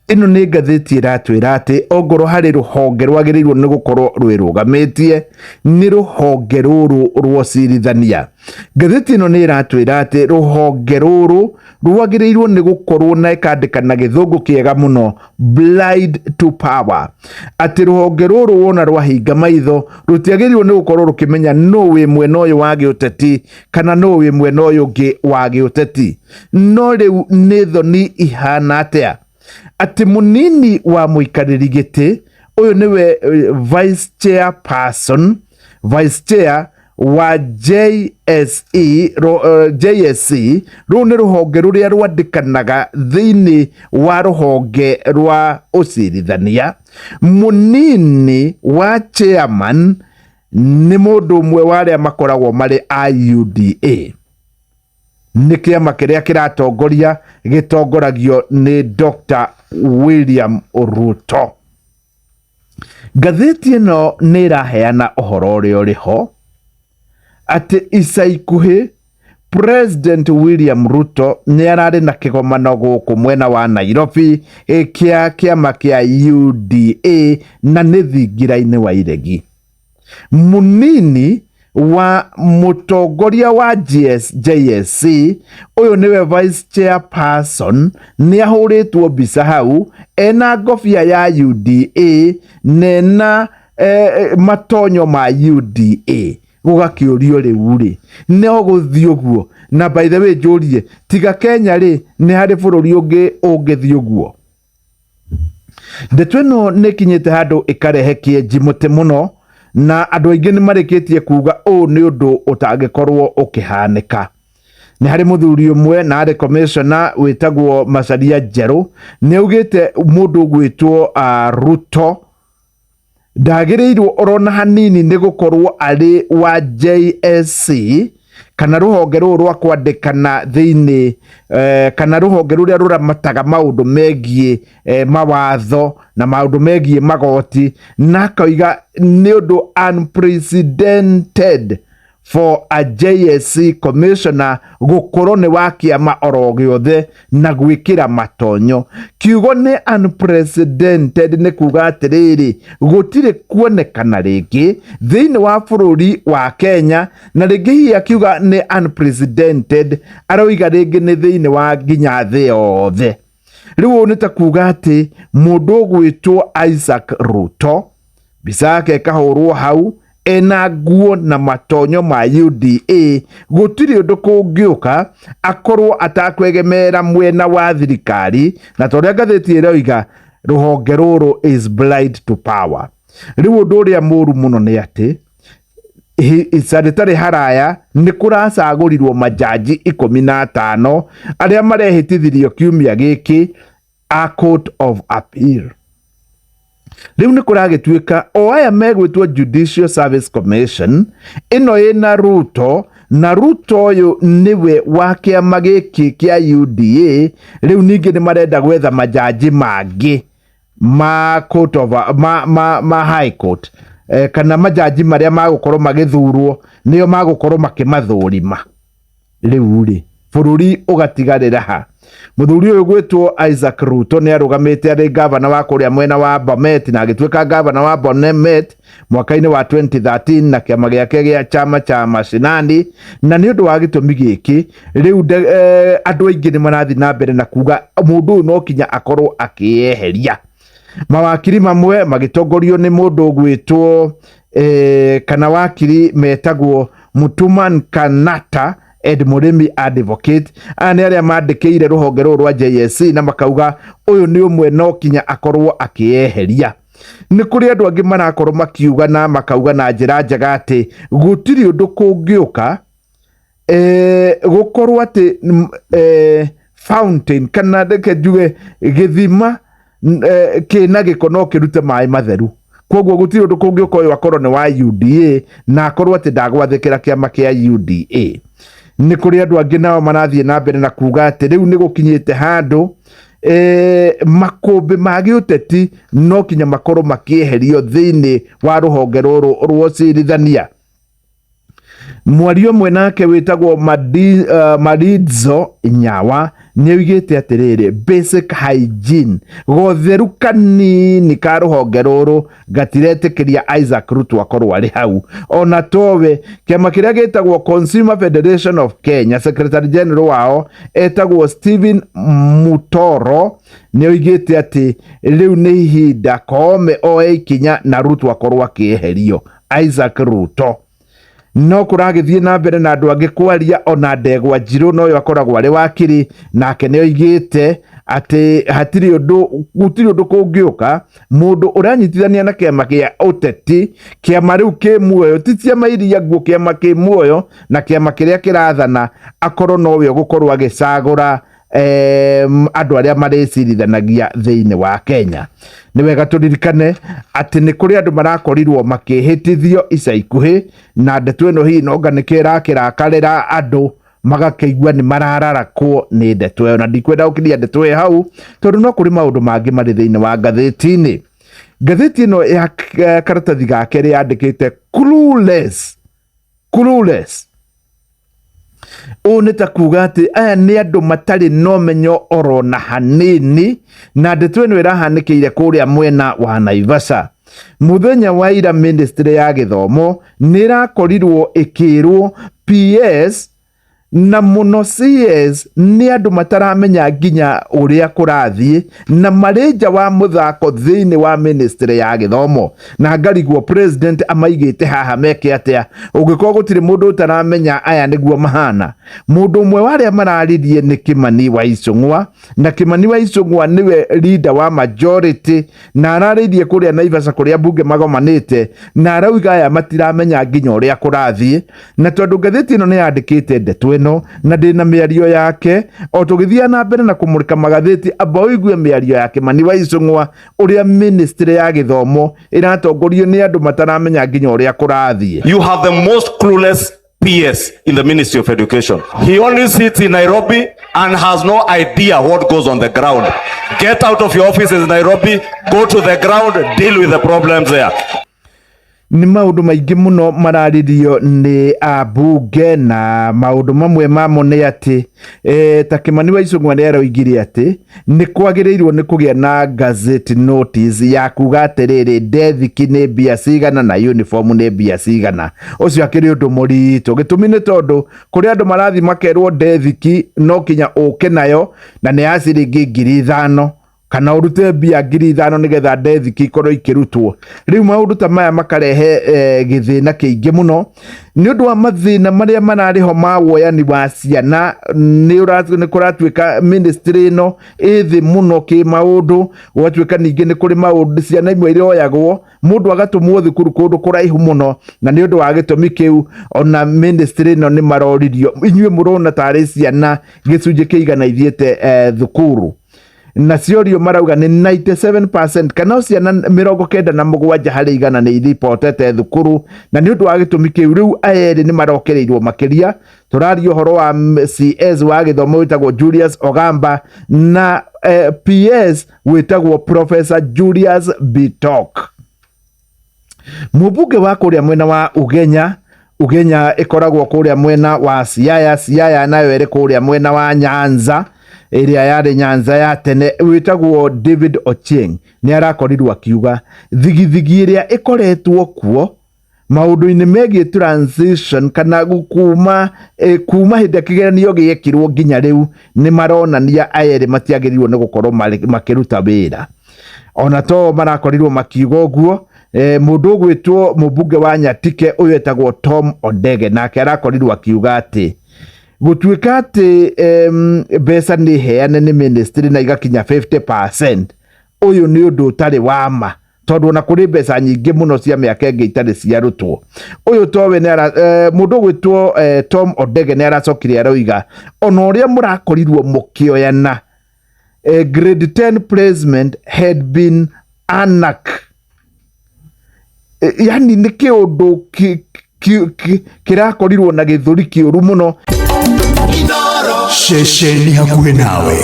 Ĩno nĩ ngathĩti ĩratwĩra atĩ ongorwo harĩ rũhonge rwagĩrĩirwo nĩ gũkorwo rwĩrũgamĩtie nĩ rũhonge rũrũ rwa ũcirithania. Ngathĩti ĩno nĩ ĩratwĩra atĩ rũhonge rũrũ rwagĩrĩirwo nĩ gũkorwo na ĩkandĩka na gĩthũngũ kĩega mũno blind to power, atĩ rũhonge rũrũ wona rwahinga maitho rũtiagĩrĩirwo nĩ gũkorwo rũkĩmenya nũ wĩ mwena ũyũ wa gĩũteti kana nũ wĩ mwena ũyũ ũngĩ wa gĩũteti. No rĩu nĩ thoni ihana atĩa atĩ mũnini wa mũikarĩri gĩtĩ ũyũ nĩwe vice chairperson, vice chair wa JSE, JSC. Rũu nĩ rũhonge rũrĩa rwandĩkanaga thĩinĩ wa rũhonge rwa ũcirithania. Mũnini wa chairman nĩ mũndũ ũmwe wa arĩa makoragwo marĩ a UDA, nĩ kĩama kĩrĩa kĩratongoria gĩtongoragio nĩ Dr. William Ruto. Ngathĩti ĩno nĩ ĩraheana ũhoro ũrĩa ũrĩ ho atĩ ica ikuhĩ President William Ruto nĩ ararĩ na kĩgomano gũkũ mwena wa Nairobi kĩa kĩama kĩa UDA na nĩ thingira-inĩ wa iregi. Mũnini wa mũtongoria wa JSC ũyũ nĩwe vice chairperson nĩ ahũrĩtwo mbica hau ena ngobia ya UDA na ena matonyo ma UDA. Gũgakĩũrio rĩu rĩ, no gũthiĩ ũguo? Na by the way njũrie, tiga Kenya rĩ, nĩ harĩ bũrũri ũngĩ ũngĩthiĩ ũguo? Ndeto ĩno nĩ ĩkinyĩte handũ ĩkarehe kĩenji mũtĩ mũno, na andũ aingĩ nĩ marĩkĩtie kuga ũũ nĩ ũndũ ũtangĩkorwo ũkĩhanĩka. Nĩ harĩ mũthuri ũmwe na arĩ commissioner wĩtagwo Macharia Njerũ, nĩ augĩte mũndũ ũgwĩtwo Ruto ndagĩrĩirwo orona hanini nĩ gũkorwo arĩ wa JSC kana rũhonge rũrũ rwa kwandĩkana thĩinĩ kana rũhonge rũrĩa rũramataga maũndũ megiĩ mawatho na maũndũ megiĩ magoti, na akoiga nĩ ũndũ unprecedented for a JSC commissioner gũkorwo nĩ wa kĩama oro gĩothe na gwĩkĩra matonyo. Kiugo nĩ unprecedented nĩ kuga atĩrĩrĩ, gũtirĩ kuonekana rĩngĩ thĩinĩ wa bũrũri wa Kenya, na rĩngĩ hihi akiuga nĩ unprecedented aroiga rĩngĩ nĩ thĩinĩ wa nginya thĩ yothe. Rĩu ũũ nĩ ta kuga atĩ mũndũ ũgwĩtwo Isaac Ruto mbica yake ĩkahũrwo hau ena nguo na matonyo ma UDA, gũtirĩ ũndũ kũngĩũka akorwo atakwegemera mwena wa thirikari, na ta ũrĩa ngathĩti ĩroiga rũhonge rũrũ is blind to power. Rĩu ũndũ ũrĩa mũru mũno nĩ atĩ ica rĩtarĩ haraya nĩ kũracagũrirwo majaji 15 arĩa marehĩtithirio kiumia gĩkĩ a Court of Appeal. Rĩu nĩ kũragĩtuĩka o aya megwĩtwo Judicial Service Commission ĩno ĩna Ruto, na Ruto ũyũ nĩwe wa kĩama gĩkĩ kĩa UDA. Rĩu ningĩ nĩ marenda gwetha majaji mangĩ ma court of, ma high court, kana majaji marĩa magũkorwo magĩthurwo nĩo magũkorwo makĩmathũrima. Rĩu rĩ, bũrũri ũgatigarĩra ha? Mũthuri ũyũ gwĩtwo Isaac Ruto nĩ arũgamĩte arĩ gavana wa kũrĩa mwena wa Bomet, na agĩtuĩka gavana wa Bomet mwaka-inĩ wa 2013 na kĩama gĩake gĩa chama cha mashinani. Na nĩ ũndũ wa gĩtũmi gĩkĩ rĩu andũ aingĩ nĩ marathiĩ na mbere na kuga mũndũ ũyũ no kinya akorwo akĩyeheria. Mawakiri mamwe magĩtongorio nĩ mũndũ ũgwĩtwo kana wakiri metagwo Mutuman Kanata Ed Mũrĩmi Advocate, aya nĩ arĩa mandĩkĩire rũhonge rũrũ rwa JSC na makauga ũyũ nĩ ũmwe no kinya akorwo akĩyeheria. Nĩ kũrĩ andũ angĩ marakorwo makiuga na makauga na njĩra njega atĩ gũtirĩ ũndũ kũngĩũka gũkorwo atĩ fountain kana reke njuge gĩthima kĩna gĩko no kĩrute maĩ matheru. Koguo gũtirĩ ũndũ kũngĩũka ũyũ akorwo nĩ wa UDA na akorwo atĩ ndagwathĩkĩra kĩama kĩa UDA. Nĩ kũrĩ andũ angĩ nao marathiĩ na mbere na kuga atĩ rĩu nĩ gũkinyĩte handũ makũmbĩ ma gĩũteti no kinya makorwo makĩeherio thĩinĩ wa rũhonge rũrũ rwa ũcirithania. Mwaria ũmwe nake wĩtagwo Maridzo Nyawa nĩ oigĩte atĩrĩrĩ, basic hygiene gotheru kanini ka rũhonge rũrũ gatiretĩkĩria Isaac Ruto akorwo arĩ hau. Ona towe kĩama kĩrĩa gĩtagwo Consumer Federation of Kenya, Secretary General wao etagwo Stephen Mutoro nĩ oigĩte atĩ rĩu nĩ ihinda Koome oe ikinya na Ruto akorwo akĩeherio. Isaac Ruto no kũragĩthiĩ na mbere na andũ angĩ kwaria, ona Ndegwa Njirũ noyo akoragwo arĩ wakiri, nake nĩ oigĩte atĩ hatirĩ ũndũ, gũtirĩ ũndũ kũngĩũka mũndũ ũranyitithania na kĩama kĩa ũteti, kĩama rĩu kĩ muoyo, ti ciama iria nguũ, kĩama kĩ muoyo na kĩama kĩrĩa kĩrathana, akorwo nowe ũgũkorwo agĩcagũra andũ arĩa marĩcirithanagia thĩinĩ wa Kenya. Nĩ wega tũririkane atĩ nĩ kũrĩ andũ marakorirwo makĩhĩtithio ica ikuhĩ na ndeto ĩno hihi nonga nĩkĩo ĩrakĩrakarĩra andũ magakĩigua nĩ marararakwo nĩ ndeto ĩyo, na ndikwenda gũkiria ndeto ĩyo hau tondũ no kũrĩ maũndũ mangĩ marĩ thĩinĩ wa ngathĩti-inĩ. Ngathĩti ĩno ya karatathi ga kerĩ yandĩkĩte clueless, clueless. Ũũ nĩ ta kuga atĩ aya nĩ andũ matarĩ na ũmenyo oro na hanini, na ndeto ĩno ĩrahanĩkĩire kũrĩa mwena wa Naivasha. Mũthenya wa ira ministry ya gĩthomo nĩ ĩrakorirwo ĩkĩrwo PS na mũno CS nĩ andũ mataramenya nginya ũrĩa kũrathiĩ na marĩ nja wa mũthako thĩinĩ wa ministry ya gĩthomo, na ngarigwo president amaigĩte haha meke atĩa ũngĩkorwo gũtirĩ mũndũ ũtaramenya aya nĩguo mahana. Mũndũ ũmwe wa arĩa mararirie nĩ Kimani wa Ichung'wa, na Kimani wa Ichung'wa nĩwe leader wa majority, na ararĩirie kũrĩa Naivasha kũrĩa mbunge magomanĩte, na arauga aya matiramenya nginya ũrĩa kũrathiĩ. Na tondũ ngathĩti ĩno nĩ yandĩkĩte ndeto ĩno na ndĩna mĩario yake, o tũgĩthiaga na mbere na kũmũrĩka magathĩti, amba ũigue mĩario ya Kimani wa Ichung'wa ũrĩa ministry ya gĩthomo ĩratongorio nĩ andũ mataramenya nginya ũrĩa kũrathiĩ. You have the most clueless PS in the Ministry of Education. He only sits in Nairobi and has no idea what goes on the ground. Get out of your offices in Nairobi, go to the ground, deal with the problems there. Nĩ maũndũ maingĩ mũno mararĩrio nĩ ambunge, na maũndũ mamwe mamo nĩ atĩ ta Kimani wa Ichung'wa nĩ aroigire atĩ nĩ kwagĩrĩirwo nĩ kũgĩa na gazette notice ya kuga atĩrĩrĩ ndethiki nĩ mbia cigana na uniform nĩ mbia cigana. Ũcio akĩrĩ ũndũ mũritũ, gĩtũmi nĩ tondũ kũrĩ andũ marathiĩ makerwo ndethiki no kinya ũke nayo na nĩ ya ciringi 5,000 kana ũrute mbia 5,000 nĩgetha ndethiki ikorwo ikĩrutwo. Rĩu maũndũ ta maya makarehe gĩthĩna kĩingĩ mũno nĩ ũndũ wa mathĩna marĩa mararĩ ho ma woyani wa ciana. Nĩ kũratuĩka ministry ĩno ĩ thĩ mũno kĩmaũndũ, gũgatuĩka ningĩ nĩ kũrĩ maũndũ ciana imwe iroyagwo mũndũ agatũmwo thukuru kũndũ kũraihu mũno, na nĩ ũndũ wa gĩtũmi kĩu ona ministry ĩno nĩ maroririo, inyuĩ mũrona tarĩ ciana gĩcunjĩ kĩigana ithiĩte thukuru, na ciorio marauga nĩ 97% kana ciana 97 harĩ igana nĩ iripotete thukuru, na nĩ ũndũ wa gĩtũmi kĩu rĩu aya erĩ nĩ marokereirwo makĩria. Tũraria ũhoro wa CS wa gĩthomo wĩtagwo Julius Ogamba na PS wĩtagwo Professor Julius Bitok. Mũmbunge wa kũrĩa mwena wa Ugenya, Ugenya ĩkoragwo kũrĩa mwena wa Siaya, Siaya nayo ĩrĩ kũrĩa mwena wa Nyanza ĩrĩa yarĩ Nyanza ya tene, wĩtagwo David Ochieng nĩ arakorirwo akiuga thigithigi ĩrĩa ĩkoretwo kuo maũndũ-inĩ megiĩ transition kana kuma hĩndĩ ya kĩgeranio gĩekirwo nginya rĩu nĩ maronania aya erĩ matiagĩrĩirwo nĩ gũkorwo makĩruta wĩra. Ona to marakorirwo makiuga ũguo, mũndũ ũgwĩtwo mũmbunge wa Nyatike ũyũ etagwo Tom Odege nake arakorirwo akiuga atĩ gũtuĩka atĩ mbeca nĩ heane nĩ ministry na igakinya 50%, ũyũ nĩ ũndũ ũtarĩ wa ma tondũ ona kũrĩ mbeca nyingĩ mũno cia mĩaka ĩngĩ itarĩ ciarutwo. Ũyũ towe mũndũ ũgwĩtwo Tom Odege nĩ aracokire aroiga ona ũrĩa mũrakorirwo mũkĩoyana, grade 10 placement had been anak, yani nĩ kĩũndũ kĩrakorirwo na gĩthũri kĩũru mũno. Ceceni hakuhĩ nawe.